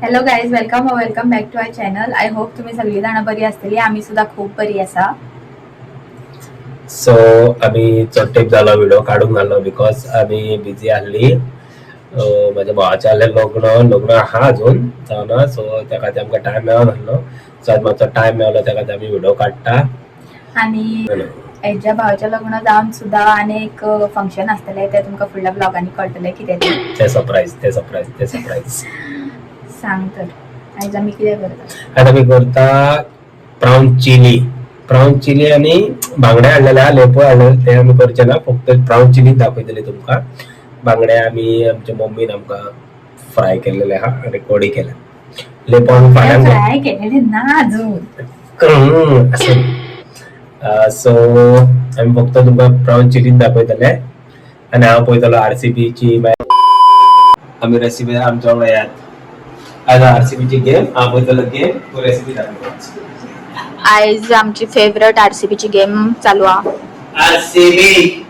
Hello guys, welcome welcome back to our channel. I hope तुम्ही सगळी जाणां बरी आसतली. आमी सुद्दां खूब बरी आसा. सो आमी चड तेंप जालो व्हिडिओ काडूंक नासलो because आमी बिजी आहली. म्हाज्या भावाचें आहलें लग्न. लग्न आहा अजून जावना, सो त्या खातीर आमकां टायम मेळनासलो. सो आज मातसो टायम मेवलो, त्या खातीर आमी व्हिडिओ काडटा. आनी हेज्या भावाचें लग्न जावन सुद्दां आनी एक फंक्शन आसतलें, तें तुमकां फुडल्या ब्लॉगांनी कळटलें कितें तें. ते सरप्रायज, ते सरप्रायज, ते सरप्रायज. सांग तर, आयज आमी कितें करता? आनी आमी करता प्रावन चिली. प्रावन चिली आनी बांगडे हाडलेले आहा, लेपो हाडलेले, ते आमी करचे ना. फक्त प्रावन चिली दाखयतले तुमकां. बांगडे आमी आमच्या मम्मीन आमकां फ्राय केलेले आहा आनी कडी केल्या. लेपो आमी फाल्यां. फ्राय केलेले ना अजून. असो सो आमी फक्त तुमकां प्रावन चिलीच दाखयतले आनी हांव पळयतलो आरसीबीची. आमी रेसिपी आमच्या वांगडा येयात. आज आरसीबीची गेम हांव पळयतलो, गेम तूं रेसिपी दाखयतलो. आयज आमची फेवरेट आरसीबीची गेम चालू आहा. RCB,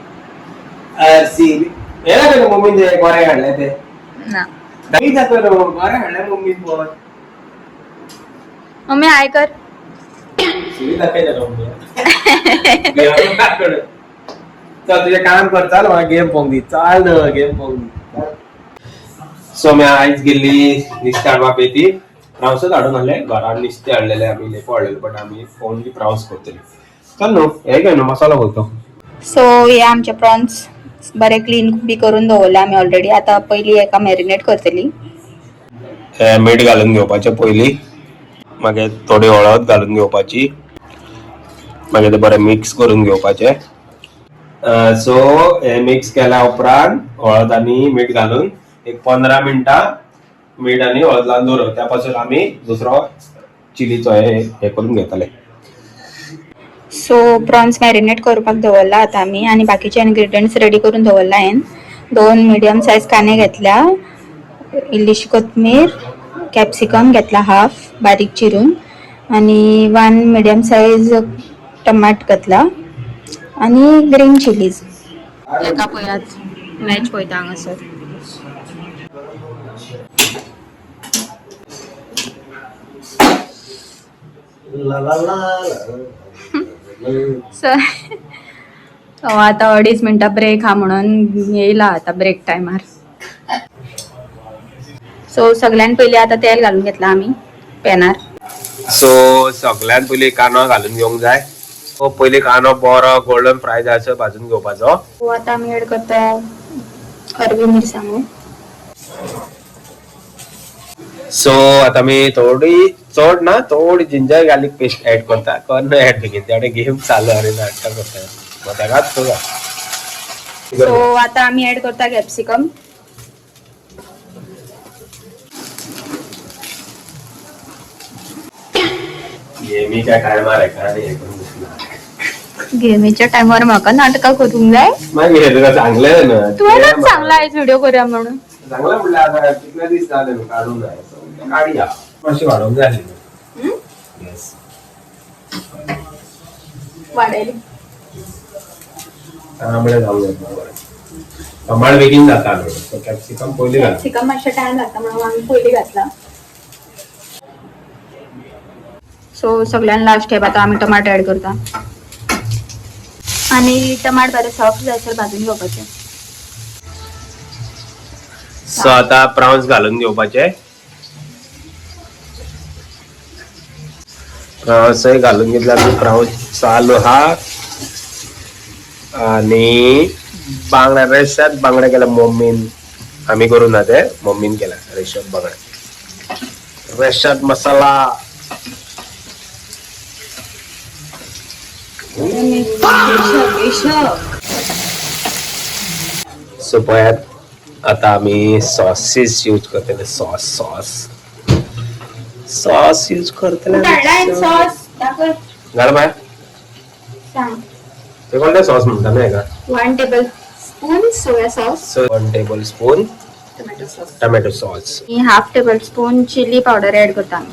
RCB. हे ना मम्मीन ते गोरे हाडले ते. ना. दाखय दाखय, गोरे हाडले मम्मीन पळय. मम्मी, हाय कर. सुरी दाखयता मम्मी. चल, तुजें काम कर. चाल, म्हाका गेम पळोवंक दी. चाल ना, गेम पळोवंक दी. सो आमी आयज गेल्ली नुस्तें हाडपा बेती. प्रावसच हाडून हाडले घरान. नुस्तें हाडलेले आमी, लेपो हाडलेले, बट आमी ओनली प्रावस करतली. चल न्हू, हे घे न्हू, मसालो करतो. सो हे आमचे प्रॉन्स बरे क्लीन बी करून दवरले आमी ऑलरेडी. आता पयली एका मॅरिनेट करतली. मीठ घालून घेवपाचें पयली, मागीर थोडी हळद घालून घेवपाची, मागीर ते बरें मिक्स करून घेवपाचें. सो हे मिक्स केल्या उपरांत हळद आनी मीठ घालून एक 15 मिनटां मीठ आनी हळद लावन दवरप. त्या पासून आमी दुसरो चिलीचो हे हे करून घेतले. सो प्रॉन्स मॅरिनेट करपाक दवरला आता आमी आनी बाकीचे इन्ग्रिडियंट्स रेडी करून दवरला हांवें. दोन मिडियम सायज कांदे घेतल्या, इल्लीशी कोथमीर, कॅप्सिकम घेतला हाफ बारीक चिरून आनी वन मिडियम सायज टमाट घेतला आनी ग्रीन चिलीज. एका पळयात, मॅच पळयता हांगासर. ला ला ला. सर, आता 2.5 मिनटां ब्रेक हा म्हणून येयला आता ब्रेक टायमार. सो सगळ्यान पयली आता तेल घालून घेतला आमी पॅनार. सो सगळ्यात पयली कांदो घालून घेवंक जाय. सो पयली कांदो बरो गोल्डन फ्राय जायसर भाजून घेवपाचो. सो आता आमी ऍड करता हरवी मिरसांगो. सो आता मी थोडी, चड ना, थोडी जिंजर गार्लिक पेस्ट ऍड करता. कर ना ऍड बेगीन, तेवढे गेम चालू आनी नाटकां करता मग तेकाच तुका. सो आता आमी ऍड करता कॅप्सिकम. गेमीच्या टायमार हेका आनी हे करून बसला. गेमीच्या टायमार म्हाका नाटकां करूंक जाय? मागीर हे तुका सांगलें ना. तुवेंच सांगला आयज व्हिडिओ करूया म्हणून. सांगलें म्हणल्यार आता कितले दीस जाले न्हू काडूंक जाय. सो काडया, मातशी वाडोवंक जाय आसली. येस. वाडयली. तांबडे जावंक जाय बरें. टमाट बेगीन जाता न्हू, सो कॅप्सिकम पयलीं घाल. कॅप्सिकम मातशें टायम लागता म्हणून आमी पयली घातला. सो सगळ्यान लास्ट स्टेप, आता आमी टमाट ऍड करता आणि टमाट बरे सॉफ्ट जायसर भाजून घेवपाचे. सो आता प्राउन्स घालून घेवपाचे. प्राउन्सय घालून घेतले आमी. प्राउन्स चालू हा आणि बांगडे, रेशाद बांगडे केले मम्मीन. आमी करूं ना ते, मम्मीन केले रेशाद बांगडे, रेशाद मसाला. सो पळयात, आता आमी सॉसीस यूज करतले. सॉस, सॉस, सॉस यूज करतले. सॉस दाखय. घाल बाय. सांग. ते कोणते सॉस म्हणटा न्हय का? 1 tablespoon soya sauce. So 1 tablespoon tomato sauce. Tomato sauce. मी half tablespoon chilli powder add करता.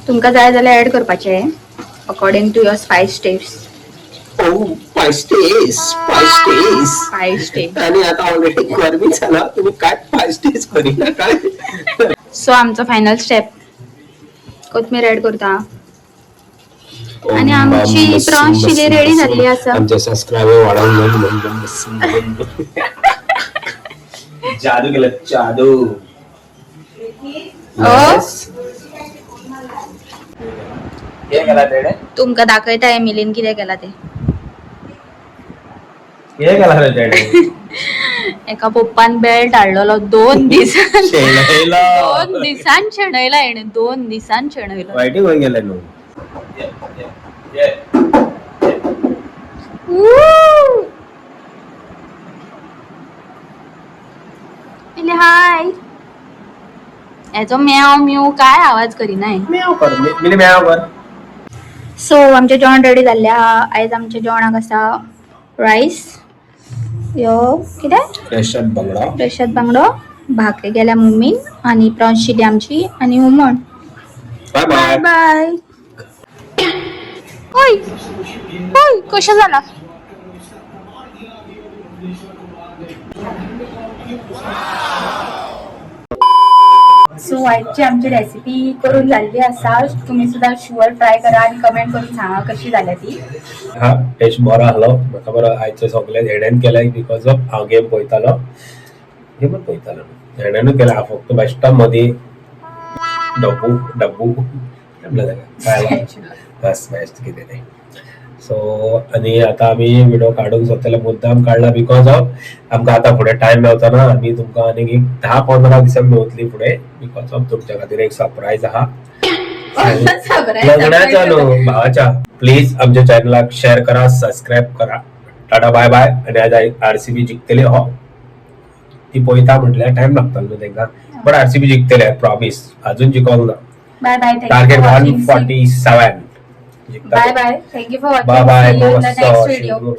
तुमकां जाय जाल्यार ऍड करपाचें according to your spice taste. Oh, spice taste, spice taste. Spice taste. आणि आता ऑलरेडी गरमी झाला, तुम्ही काय स्पाइस टेस्ट करीना काय. सो आमचो फायनल स्टेप, कोथमीर ऍड करता आणि आमची प्रॉन्स चिली रेडी झाल्ली आसा. आमचे सबस्क्रायबर वाढवून जादू केलं, जादू. Oh. हे केला तेणे. तुमका दाखयता मिलीन कितें केला ते. हे केला रे तेणे. एका पप्पान बेल्ट हाडलेलो 2 दिसान. शेणयला. 2 दिसान शेणयला हेणे, 2 दिसान शेणयलो. वायटी खंय गेले न्हू? मिली हाय. हेचो म्याव म्यू काय आवाज करीना हे. म्याव कर मिली, म्याव कर. सो आमचें जेवण रेडी जाल्लें आहा. आयज आमच्या जेवणाक आसा रायस, यो कितें? रेशाद बांगडा. रेशाद बांगडो, भाकरी केल्या मम्मीन आनी प्रॉन्स चिली आमची आनी हुमण. Bye. Bye. Bye. बाय. होय होय, कशें जाला? सो आयची आमची रेसिपी करून जाल्ली आसा. तुमी सुद्दां शुअर ट्राय करा आनी कमेंट करून सांगा कशी जाल्या ती. हा, टेस्ट बरो आहलो म्हाका बरो. आयचे सगळे हेणेन केले because of हांव गेम पळयतालो, गेमूच पळयतालो, हेणेनूच केलें. हांव फक्त बेश्टो मदीं डब्बू डब्बू म्हणल्यार ताका बस बेस्ट कितें तें. सो आनी आतां आमी व्हिडिओ काडूंक सोदताले, मुद्दाम काडला because of आमकां आतां फुडें टायम मेवचो ना. आमी तुमकां आनीक एक 10-15 दिसांनी मेवतली फुडें, because of तुमच्या खातीर एक सरप्रायज आहा लग्नाच्या न्हू, भावाच्या. प्लीज आमच्या चॅनलाक शेअर करा, सबस्क्राईब करा. टाटा, बाय बाय. आणि आज आरसीबी जिखतली हो. ती पळयता म्हटल्यार टायम लागतलो न्हू तेंका, बट आरसीबी जिखतले, प्रॉमिस. अजून जिखोंक ना. Bye bye. Target 147. Bye bye, thank you for bye. Watching. Bye. Next video.